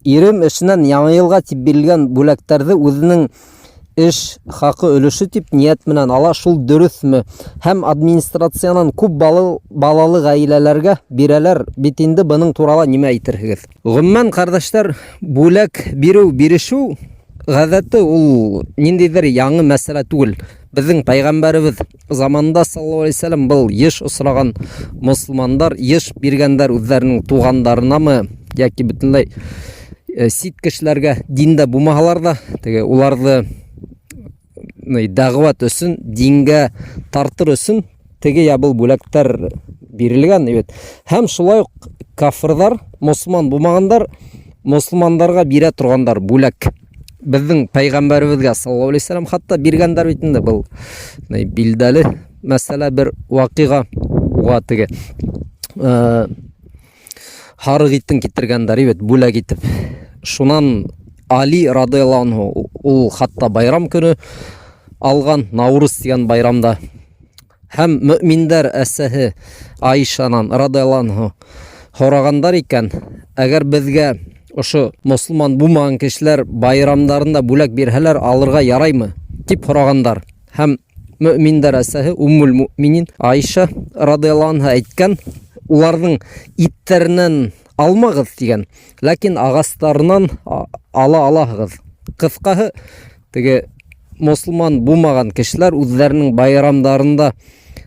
Ирем эшенән Яңы йылға тип бирелгән бүләктәрҙе үҙенең эш хаҡы өлөшө тип ниәт менән ала, шул дөрөҫмө? Һәм администрациянан күп балалы ғаиләләргә бирәләр бит инде, бының турала нимә әйтерһегеҙ? Ғөмүмән, ҡәрҙәштәр, бүләк биреү, бирешеү ғәҙәте ул ниндәйҙер яңы мәсьәлә түгел. Беҙҙең пәйғәмбәребеҙ заманында саллаллаһу алейһи вәсәләм был еш осраған, мосолмандар еш биргәндәр үҙҙәренең туғандарынамы йәки бөтөнләй сит кешеләргә, диндә булмаһалар ҙа, теге уларҙы дәғүәт өсөн, дингә тартыр өсөн теге я был бүләктәр бирелгән бит. Һәм шулай уҡ кафырҙар, мосолман булмағандар мосолмандарға бирә торғандар бүләк. Беҙҙең пәйғәмбәребеҙгә саллаллаһу алейһи вәсәләм хатта биргәндәр бит инде, был билдәле мәсьәлә, бер ваҡиға, уға теге һарыҡ итен китергәндәр бит бүләк итеп. Шунан Али радиаллаһу анһу ул хатта байрам көнө алған, Наурыз тигән байрамда. Һәм мөминдәр әсәһе Аишанан радиаллаһу анһу һорағандар икән, әгәр беҙгә ошо мосолман булмаған кешеләр байрамдарында бүләк бирһәләр, алырға яраймы, тип һорағандар. Һәм мөминдәр әсәһе Уммул мөминин Аиша радиаллаһу анһа әйткән, уларҙың иттәренән алмағыҙ тигән, ләкин ағастарынан ала алаһығыҙ. Ҡыҫҡаһы, теге мосолман булмаған кешеләр үҙҙәренең байрамдарында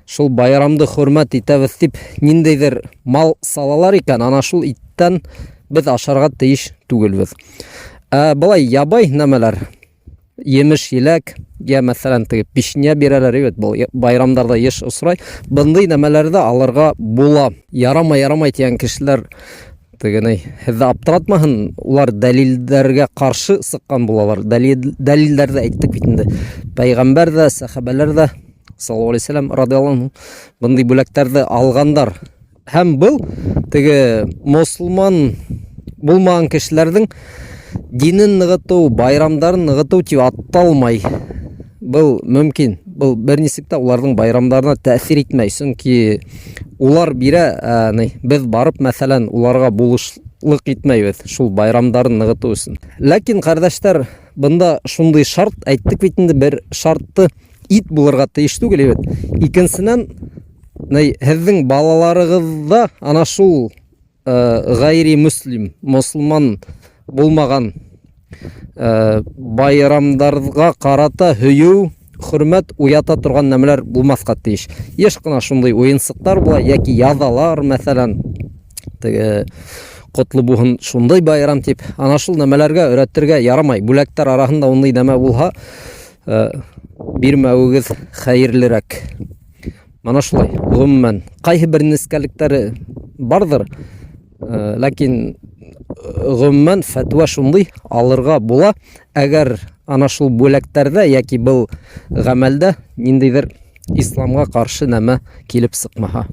шул байрамды хөрмәт итәбеҙ тип ниндәйҙер мал салалар икән, ана шул иттән беҙ ашарға тейеш түгелбеҙ. Ә былай ябай нәмәләр, емеш еләк, я мәҫәлән теге печенье бирәләр бит, был байрамдарҙа йыш осрай. Бындай нәмәләрҙе алырға була. Ярамай, ярамай тигән кешеләр теге ни, һеҙҙе аптыратмаһын, улар дәлилдәргә ҡаршы сыҡҡан булалар. Дәлилдәрҙе әйттек бит инде. Пәйғәмбәр ҙә, сәхәбәләр ҙә саллаллаһу алейһи вәсәләм радиаллаһу анһу бындай бүләктәрҙе алғандар. Һәм был теге мосолман булмаған кешеләрҙең динен нығытыу, байрамдарын нығытыу тип аталмай. Был мөмкин. Был бер нисек тә уларҙың байрамдарына тәьҫир итмәй, сөнки улар бирә, ни, беҙ барып, мәҫәлән, уларға булышлыҡ итмәйбеҙ шул байрамдарын нығытыу өсөн. Ләкин, ҡәрҙәштәр, бында шундай шарт әйттек бит инде, бер шартты ит булырға тейеш түгел бит. Икенсенән, ни, һеҙҙең балаларығыҙҙа ана шул ғайри мөслим, мосолман булмаған байрамдарға ҡарата һөйөү, хөрмәт уята торған нәмәләр булмаҫҡа тейеш. Йыш ҡына шундай уйынсыҡтар була, йәки яҙалар, мәҫәлән, теге ҡотло булһын шундай байрам тип, ана шул нәмәләргә өйрәтергә ярамай. Бүләктәр араһында ундай нәмә булһа, бирмәүегеҙ хәйерлерәк. Мана шулай, ғөмүмән, ҡайһы бер нескәлектәре барҙыр, ләкин ғөмүмән фәтүә шундай, алырға була, әгәр ана шул бүләктәрҙә йәки был ғәмәлдә ниндәйҙер исламға ҡаршы нәмә килеп сыҡмаһа.